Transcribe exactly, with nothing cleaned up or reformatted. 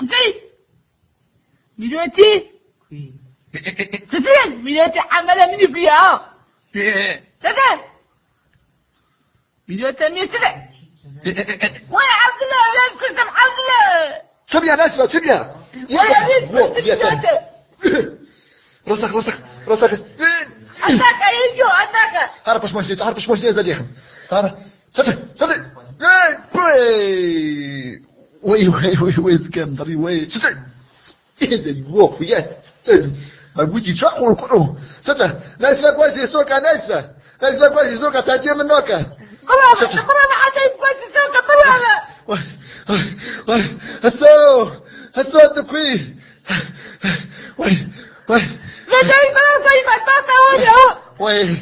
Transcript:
Çi? Mîrotî? Çi? Mîrotî emele min kiriye ha. Çi? Mîrotê min çi? Vay Evzile, ez kuştim Evzile. Çi biya, Nesime, çi biya? Vay Evzile, ez kuştim Mîrotê. Rasak, rasak, rasak. Ataka, yêco, ataka. Hara pişt maşinê, hara pişt maşinê ez derêxim. Hara. Çatı, çatı. Hey, hey. Wey, wey, wey, wey, zikem, tabii, wey. Çatı. Êzerî, wo, xuye. Ma gotî ça qor kuro. Çatı. Nesime, guazê soka, Nesime. Nesime, guazê soka, tadiye min nake. Qurana, qurana, atayım guazê soka, qurana. Vay, vay, vay. Heso. Heso, tu kuy. Vay, vay. Ve dayı bana sayı bak, bak, bak, bak. Vay.